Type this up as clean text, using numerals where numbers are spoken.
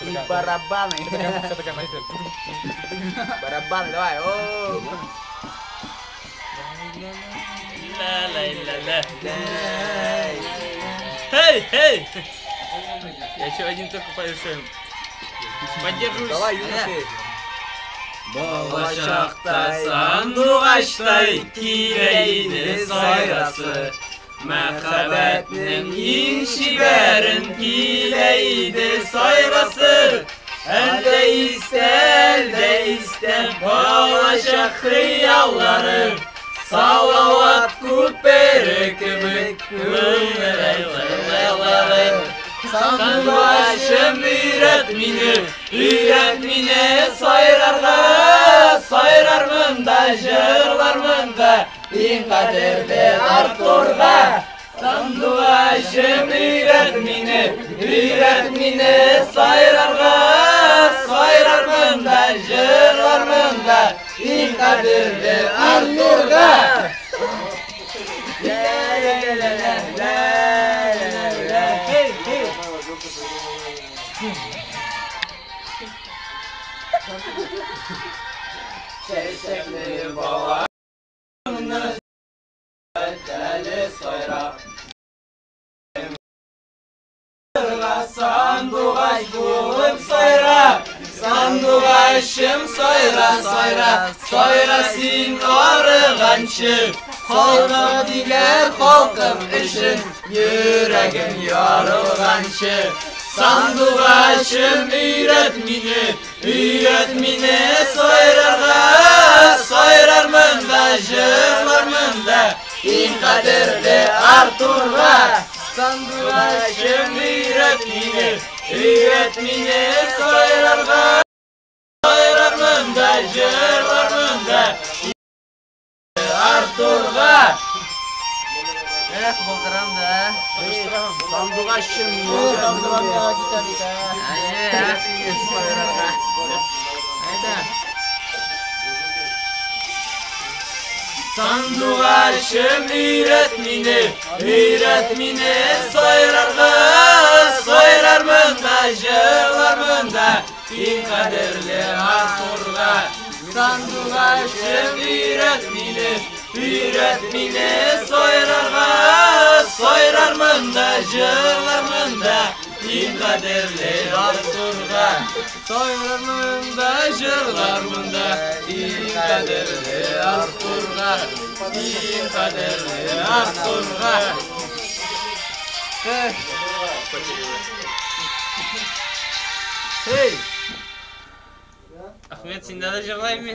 И барабаны. Вся такая маленькая. Барабаны, давай. Ла-ла-ла-ла. Эй, эй! Я еще один только повешаю. Поддерживаю. Давай, юноши. Балачакта сандугачтай килә иде сайрасы, Мәхәббәтнең иң чибәрен килә иде сайрасы. Әлдә истә, әлдә истә балачак хыяллары, Салават күпере кебек күңел. Сандугачым, өйрәт мине, өйрәт мине сайрарга, сайрармын да, җырлармын да, иң кадерле Артурга. Сандугачым, өйрәт мине, өйрәт мине сайрарга, сайрармын да, җырлармын да, иң кадерле Артурга. Ля-ля-ля-ля-ля-ля-ля. Hey, hey. Чәчәкле балаңны әле сайра. Сандугач булып сайра, сандугачым сайра, сайра, сайра син арыганчы. Халкым диләр, халкым өчен йөрәгем ярылганчы. Сандугачым, өйрәт мине, өйрәт мине сайрарга, сайрармын да, җырлармын да, иң кадерле Артурга. Сандугачым, өйрәт мине, өйрәт мине сайрарга, сайрармын да, җырлармын да, Артурга. Эх, булдырам да. Сандугачым. Сайрарга. Әйдә. Сандугачым, өйрәт мине, өйрәт мине сайрарга, сайрармын да, җырлармын да, иң кадерле Артурга. Сандугачым, өйрәт мине, өйрәт мине сайрарга, сайрармын да, җырлармын да, иң кадерле Артурга. Сайрармын да, җырлармын да, иң кадерле Артурга, иң кадерле Артурга. Hey. Ахмед, син дә җырлаймы?